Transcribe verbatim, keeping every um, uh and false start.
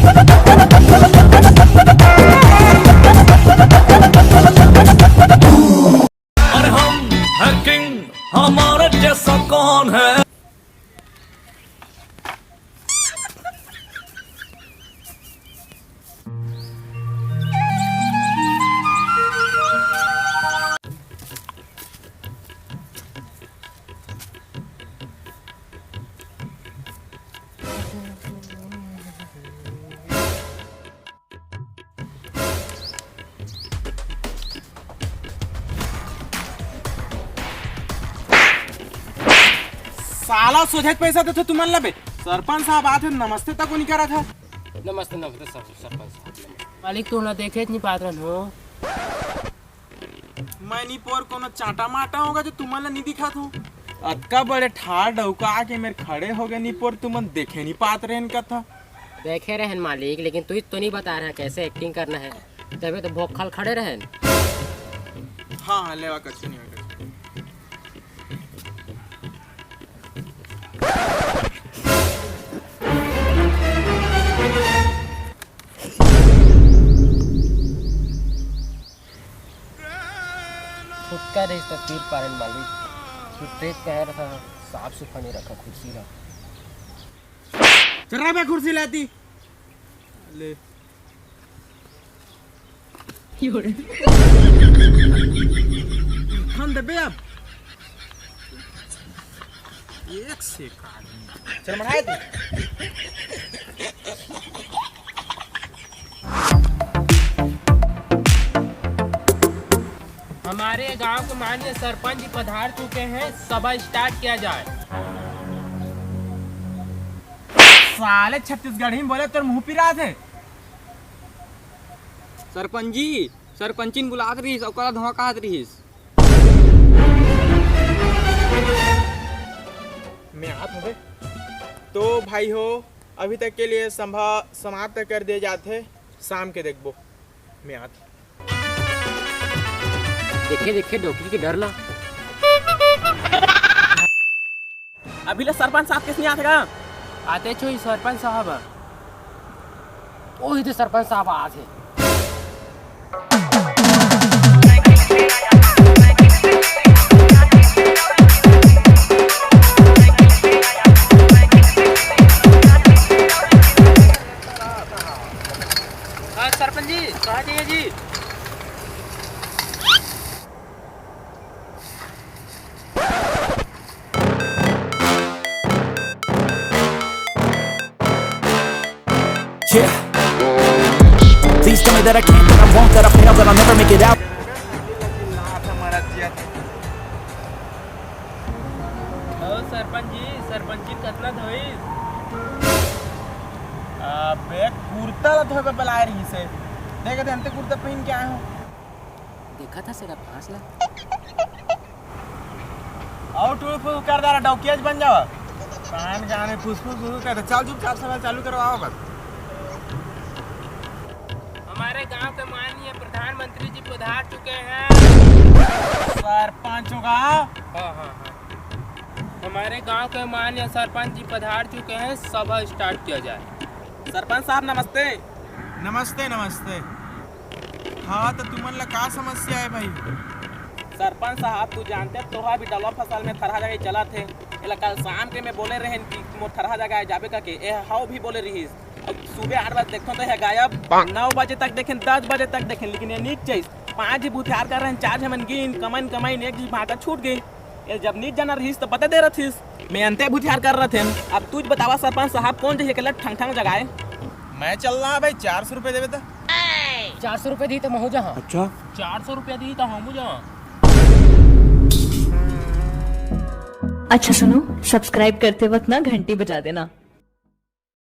अरे हम हैं किंग, हमारे जैसा कौन है? साला सोझे पैसा देथे तुमन ला बे। सरपंच साहब आथे, नमस्ते तक नइ करत हे। नमस्ते, नमस्ते सर, सरपंच साहब, नमस्ते। मालिक, तोला देखे नइ पात रहन हो। मैं निपोर कोनो चाटा माटा हों गा जो तुमन ला नइ दिखत हों। अतका बड़े ठाड़ डउका के मेर खड़े होगे निपोर, तुमन देखे नइ पात रहेन कथा। देखे रहेन मालिक, लेकिन तुही तो नइ बता रहा कैसे एक्टिंग करना हे, तभे तो भोखल खड़े रहेन। हाँ, हाँ, लेवा कछु नइ होय, कछु। खुद का रिश्ता तीर पारन मालिक, तू तेज कह रहा था, साफ सुथरा नहीं रखा कुर्सी ला। चल रहा मैं कुर्सी लाती। ले। हम दबे अब। एक से एक आदमी। चल मनाए तू। हमारे गांव के माननीय सरपंच जी पधार चुके हैं, सभा स्टार्ट किया जाए। साले छत्तीसगढ़ी में बोले, तोर मुंह पिरात हे। सरपंच जी, सरपंचिन बुलात रहिस, ओकरा धोखा कहत रहिस। मैं आत हूँ बे। तो भाई हो, अभी तक के लिए संभा समाप्त कर दिए जात हे, शाम के देखबो। मैं आत हूँ। देखे देखे डोकरी के डर ला। अभी ले सरपंच साहब किस नहीं आते का? आते छो ही सरपंच साहब। ओही तो सरपंच साहब आत हे। हाँ, सरपंच जी, कहाँ चाहिए जी? Yeah. Please tell me that I can't, that I won't, that I fail, that I'll never make it out. ओ सरपंच जी, सरपंच जी कतना धोइस? अबे कुर्ता ला धोए बर बलाए रहिस हे। देख दे, अंते कुर्ता पहिन के आए हो। देखा था सगा फांस ला। अउ टूर फूस कर डारा, डौकियाज बन जावा। कान कान में फुसफुस फुसफुस करते। चल चुपचाप सभा चालू करवाओ बस। हमारे गांव के माननीय प्रधानमंत्री जी पधार चुके हैं। सरपंच होगा। हाँ, हाँ, हाँ। हमारे गांव के माननीय सरपंच जी पधार चुके हैं, सभा स्टार्ट किया जाए। सरपंच साहब नमस्ते। नमस्ते, नमस्ते। हाँ, तो तुमन ला का समस्या हे भाई? सरपंच साहब, तू जानते, तोहा भी डलवा फसल में थरहा जगह चलत हे। एला कल शाम के मैं बोले रहेन कि मोर थरहा जगह जाबे करके, ए हाव भी बोले रहिस। अब सुबह आठ बजे देखथों तो हे गायब। नौ बजे तक देखेन, दस बजे तक देखेन, लेकिन ये नीक चाहिए। पाँच जी भुथियार कर रहेन, चार झमन गिन, कमाइन कमाइन, एक जी भाटा छूट गई। ये जब नीक जाना रहिस तो बता दे रहिस। मैं अंते भुथियार कर रहे थे। अब तू बतावा सरपंच साहब, कौन जगह के लट ठंग ठंग जगाए? मैं चल रहा भाई, चार सौ रुपये देवे तो। चार सौ रुपये दी तो महू जहाँ। अच्छा। चार सौ रुपये दी तो हमू जहाँ। अच्छा सुनो, सब्सक्राइब करते वक्त ना घंटी बजा देना।